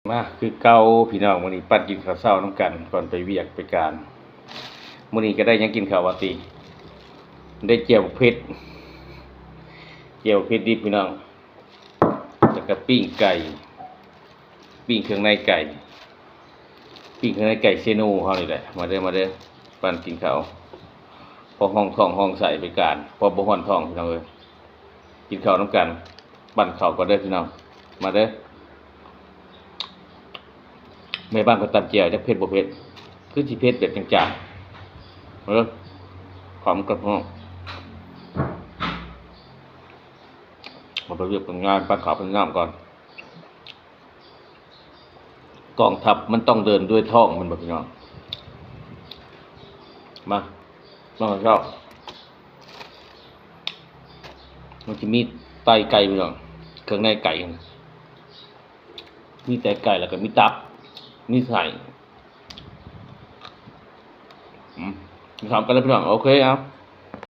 ມາຄືເກົ່າພີ່ນ້ອງ, ມື້ນີ້ປັ້ນກິນເຂົ້າເຊົ້ານຳກັນກ່ອນໄປວຽກໄປການ. ມື້ນີ້ກໍໄດ້ຫຍັງກິນເຂົ້າວ່າຕິ, ໄດ້ແຈ່ວເຜັດ, ແຈ່ວເຜັດດິບພີ່ນ້ອງ, ແລ້ວກໍປີ້ງໄກ່, ປີ້ງເຄື່ອງໃນໄກ່, ປີ້ງເຄື່ອງໃນໄກ່ເຊໂນເຮົານີ້ແຫຼະ. ມາເດີ ມາເດີ, ປັ້ນກິນເຂົ້າ ພໍຮອງທ້ອງຮອງໄສ້ໄປການ, ພໍບໍ່ຮ້ອນທ້ອງພີ່ນ້ອງເອີຍ. ກິນເຂົ້ານຳກັນ, ປັ້ນເຂົ້າກ່ອນເດີພີ່ນ້ອງ, ມາເດີ. ແມ່ບ້ານເພິ່ນຕຳແຈ່ວ ຈັກເຜັດບໍ່ເຜັດ, ຄືຊິເຜັດແບບຈາງໆ. ເອີ ຄວາມກັບຮອງ ເອົາໄປວຽກເປັນງານ, ປັ້ນເຂົ້າປັ້ນນ້ຳກ່ອນ. ກອງທັບມັນຕ້ອງເດີນດ້ວຍທ້ອງ ແມ່ນບໍ່ພີ່ນ້ອງ? ມາ ມາເຈົ້າ. ມັນຈະມີໄຕໄກ່ພີ່ນ້ອງ, ເຄື່ອງໃນໄກ່, ມີໄຕໄກ່ ແລ້ວກໍມີຕັບ ມີໄສ້. ອືມ ມາທຳກັນເລີຍພີ່ນ້ອງ. ໂອເຄ ເອົາ.